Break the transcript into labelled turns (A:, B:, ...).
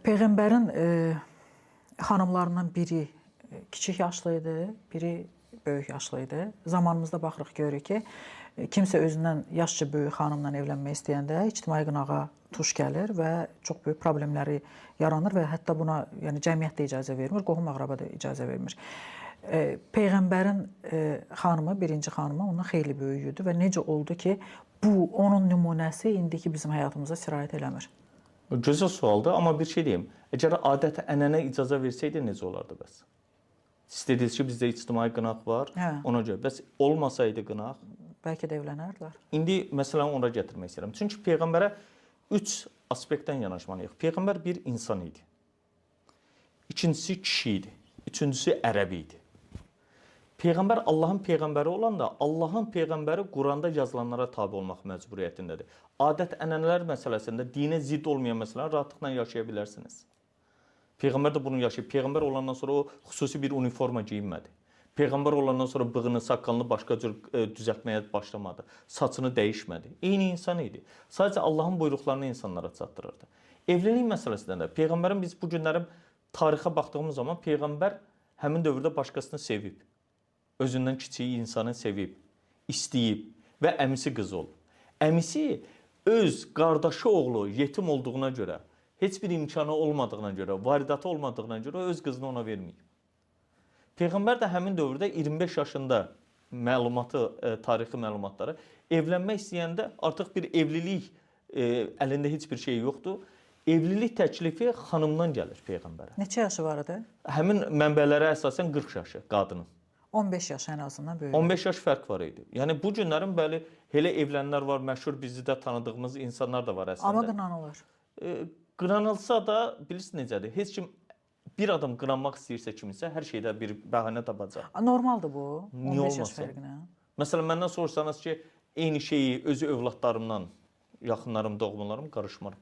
A: Peyğəmbərin xanımlarından biri kiçik yaşlı idi, biri böyük yaşlı idi. Zamanımızda baxırıq, görürük ki, kimsə özündən yaşca böyük xanımla evlənmək istəyəndə ictimai qınağa tuş gəlir və çox böyük problemləri yaranır və hətta buna, yəni cəmiyyət də icazə vermir, qohum-əqraba da icazə vermir. Peyğəmbərin xanımı, birinci xanımı ondan xeyli böyük idi və necə oldu ki, bu onun nümunəsi indiki bizim həyatımıza sirayət eləmir?
B: Gözəl sualdır, amma bir şey deyim. Əgər adət ənənə icazə versəydi necə olardı bəs? Siz dediniz ki, bizdə ictimai qınaq var.
A: Hə.
B: Ona görə. Bəs olmasaydı qınaq,
A: Bəlkə də evlənərdilər.
B: İndi məsələni ora gətirmək istəyirəm. Çünki peyğəmbərə 3 aspektdən yanaşmalıyıq. Peyğəmbər bir insan idi. İkincisi kişi idi. Üçüncüsü ərəb idi. Peyğəmbər Allahın peyğəmbəri olanda Allahın peyğəmbəri Quranda yazılanlara tabe olmaq məcburiyyətindədir. Adət-ənənələr məsələsində dinə zidd olmayan məsələləri rahatlıqla yaşaya bilərsiniz. Peyğəmbər də bunu yaşayıb. Peyğəmbər olandan sonra o xüsusi bir uniforma geyinmədi. Peyğəmbər olandan sonra bığını, saqqalını başqa cür düzəltməyə başlamadı. Saçını dəyişmədi. Eyni insan idi. Sadəcə Allahın buyruqlarını insanlara çatdırırdı. Evlilik məsələsində də peyğəmbərin biz bu günlərim tarixə baxdığımız zaman peyğəmbər həmin dövrdə başqasını sevib. Özündən kiçik insanı sevib, istəyib və əmisi qızı olub. Əmisi öz qardaşı oğlu yetim olduğuna görə, heç bir imkanı olmadığına görə, varidatı olmadığına görə öz qızını ona verməyib. Peyğəmbər də həmin dövrdə 25 yaşında məlumatı, tarixi məlumatları evlənmək istəyəndə artıq bir evlilik əlində heç bir şey yoxdur. Evlilik təklifi xanımdan gəlir peyğəmbərə.
A: Neçə yaşı var idi?
B: Həmin mənbələrə əsasən 40 yaşı qadının.
A: 15 yaş ən azından böyük.
B: 15 yaş fərq var idi. Yəni bu günlərin bəli elə evlənlər var, məşhur bizi də tanıdığımız insanlar da var əslində.
A: Amma qınanırlar.
B: Qınanılsa da bilirsiniz necədir? Heç kim bir adam qınanmaq istəyirsə kiminsə hər şeydə bir bəhanə tapacaq.
A: Normaldır bu.
B: Niyə
A: 15 yaş
B: olmasın?
A: fərqinə.
B: Məsələn məndən soruşsanız ki, eyni şeyi özü övladlarımdan, yaxınlarım, doğmalarım qarışmaram.